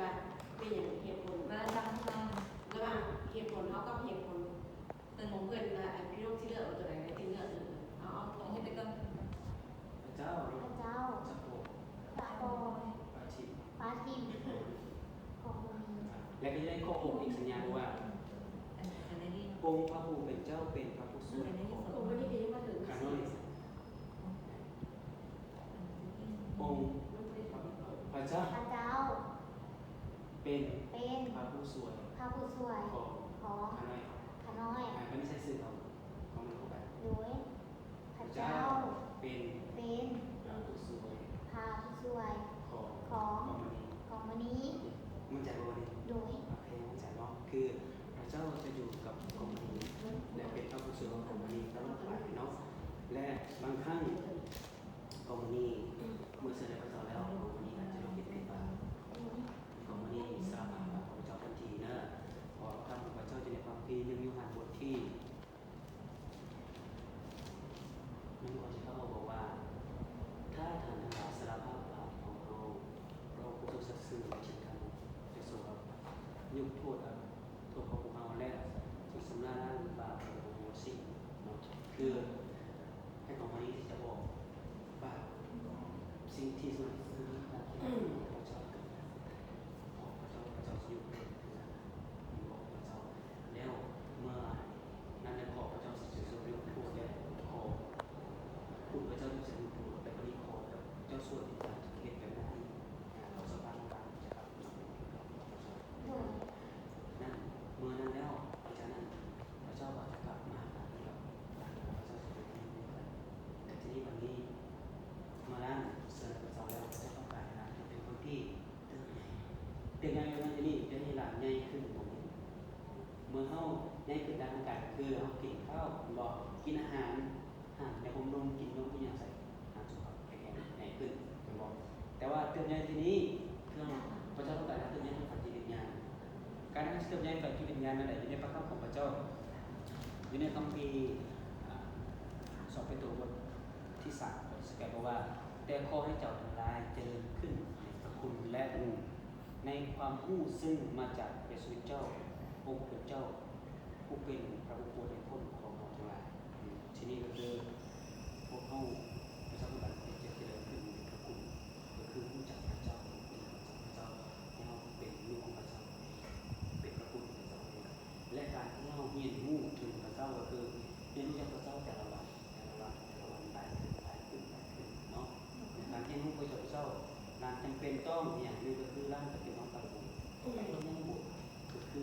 ວ່າເປັນຫຍັງເຫດຜົນ ວ່າລະຫວ່າງເຫດຜົນເຮົາກັບເຫດຜົນຂອງເພິ່ນນະ ອັນພີ່ນ້ອງຊິເລືອກເອົາຕົວໃດ ຈຶ່ງເລືອກເອົາ ເອົາ ເອົາເຮັດໄປກ່ອນ ພະເຈົ້າ ພະເຈົ້າ ຈະປົກ ຈະປົກ ປະທິ ປະທິ ຂອງບໍ່ມີ ແລະ ກໍຍັງໄດ້ຂໍ້ຫົກອີກສັນຍາວ່າ ອັນ ອັນນີ້ ອົງພະຜູ້ເປັນເຈົ້າເປັນພະຜູ້ຊ່ວຍຂອງຂ້ານ້ອຍ. ອົງພະເຈົ້າ ພະເຈົ້າເປັນ ເປັນພະຜູ້ຊ່ວຍ ພະຜູ້ຊ່ວຍຂອງ ຂອງຂ້ານ້ອຍ ຂ້ານ້ອຍ ອ່າ ກໍມີໃສ່ຊື່ຂອງ ຂອງມັນເຂົ້າໄປ ໂດຍ ພະເຈົ້າເປັນ ເປັນພະຜູ້ຊ່ວຍ ພະຜູ້ຊ່ວຍຂອງ ຂອງ ຂອງມະນີ ຂອງມະນີ ໝັ້ນໃຈບໍ່ບັດນີ້? ໂດຍ ໂອເຄ ໝັ້ນໃຈເນາະ ຄືພະເຈົ້າຈະຢູ່ກັບຂອງມະນີ ແລະ ເປັນພະຜູ້ຊ່ວຍຂອງຂອງມະນີຕະຫຼອດໄປເນາະ ແລະ ບາງຄັ້ງ ຂອງມະນີ ເມື່ອເຊື່ອໃນພະເຈົ້າແລ້ວ ຂອງມະນີອາດຈະເຮັດໃຫ້ບາບ ຂອງມະນີສາລະພາບບາບຂອງເຈົ້າທັນທີເນີ ເພາະວ່າພະຄຳຂອງພະເຈົ້າຢູ່ໃນພະຄຳພີ ໜຶ່ງໂຍຮັນ ບົດທີ ໜຶ່ງ ຂໍ້ສິບເກົ້າ ບອກວ່າ ຖ້າທ່ານທັງຫຼາຍສາລະພາບບາບຂອງເຮົາ ພະອົງຜູ້ຊົງສັດຊື່ ແລະ ເຊັ່ນກັນ ຈະຊົງຍົກໂທດ ໂທດຂອງພວກເຮົາ ແລະ ຊົງຊຳລະລ້າງບາບຂອງພວກເຮົາເສຍເນາະ ຄື ໃຫ້ຂອງມະນີທີ່ຈະບອກວ່າ ສິ່ງທີ່ສຸດຄືການທີ່ພະເຈົ້າ ຂອບພະເຈົ້າ ພະເຈົ້າຊິຍົກໂທດ ບອກພະເຈົ້າ ແລ້ວເມື່ອນັ້ນແລ້ວ ຂອບພະເຈົ້າຊິຊົງຍົກໂທດ ແລະ ຂອບຄຸນພະເຈົ້າທີ່ຊົງຍົກໂທດ ແລະ ບັດນີ້ຂໍພະເຈົ້າຊ່ວຍໃນການເຮັດແບບນັ້ນອີກ ເຮົາສາມາດທີ່ຈະກັບມາເປັນຄືເກົ່າ ໂດຍ ນັ້ນ ເມື່ອນັ້ນແລ້ວ ຫຼັງຈາກນັ້ນ ພະເຈົ້າກໍຈະກັບມາຫາກັນອີກ ແລະ ພະເຈົ້າຈະເປັນເພື່ອນກັນ ແລະ ທີນີ້ບັດນີ້ ເມື່ອນັ້ນເຊື່ອໃນພະເຈົ້າແລ້ວ ພະເຈົ້າກໍກາຍໃຫ້ເປັນຄົນທີ່ເຕີບໃຫຍ່ ເຕີບໃຫຍ່ໃນທີ່ນີ້ ເປັນໃຫ້ຫຼານໃຫຍ່ຂຶ້ນບໍ່ແມ່ນ ເມື່ອເຮົາໃຫຍ່ຂຶ້ນທາງຮ່າງກາຍ ຄືເຮົາກິນເຂົ້າ ແມ່ນບໍ່ ກິນອາຫານ ອາຫານໃນຫົມນົມ ກິນນົມ ກິນຫຍັງໃສ່ ອາ ສຸຂະພາບແຂງແຮງ ໃຫຍ່ຂຶ້ນ ແມ່ນບໍ່? ແຕ່ວ່າເຕີບໃຫຍ່ທີ່ນີ້ ເຄື່ອງ ພະເຈົ້າຕ້ອງການໃຫ້ເຕີບໃຫຍ່ທາງຝ່າຍຈິດວິນຍານ. ການໃຫ້ເຕີບໃຫຍ່ຝ່າຍຈິດວິນຍານນັ້ນແຫຼະ ຢູ່ໃນພະຄຳຂອງພະເຈົ້າ ຢູ່ໃນຄຳພີ ອາ ສອງເປໂຕ ບົດທີສາມ ຂໍ້ສິບແປດ ບອກວ່າ ແຕ່ຂໍໃຫ້ເຈົ້າທັງຫຼາຍຈະເລີນຂຶ້ນໃນພະຄຸນ ແລະ ໃນຄວາມຮູ້ເຊິ່ງມາຈາກພະເຢຊູເຈົ້າ ອົງເປັນເຈົ້າ ຜູ້ເປັນພະຜູ້ໂປດໃຫ້ພົ້ນຂອງເຮົາທັງຫຼາຍ. ທີນີ້ກໍຄືພວກເຮົາ ພະເຈົ້າຕ້ອງການໃຫ້ເຈົ້າຈະເລີນຂຶ້ນໃນພະຄຸນ ກໍຄືຮູ້ຈັກພະເຈົ້າ ຮູ້ຈັກພະເຈົ້າ ໃຫ້ເຮົາເປັນລູກຂອງພະເຈົ້າ ເປັນພະບຸດຂອງພະເຈົ້າເອງ. ແລະ ການທີ່ເຮົາຮຽນຮູ້ເຖິງພະເຈົ້າ ກໍຄືຮຽນຮູ້ຈັກພະເຈົ້າແຕ່ລະວັນ ແຕ່ລະວັນ ແຕ່ລະວັນ ຫຼາຍຂຶ້ນ ຫຼາຍຂຶ້ນ ຫຼາຍຂຶ້ນເນາະ. ໃນການຮຽນຮູ້ພະເຈົ້າ ຫຼານຈຳເປັນຕ້ອງອີຫຍັງ? ໜຶ່ງກໍຄືຫຼານຈຳເປັນຕ້ອງໄປໂບດ ໄປໂຮງໂບດ ກໍຄື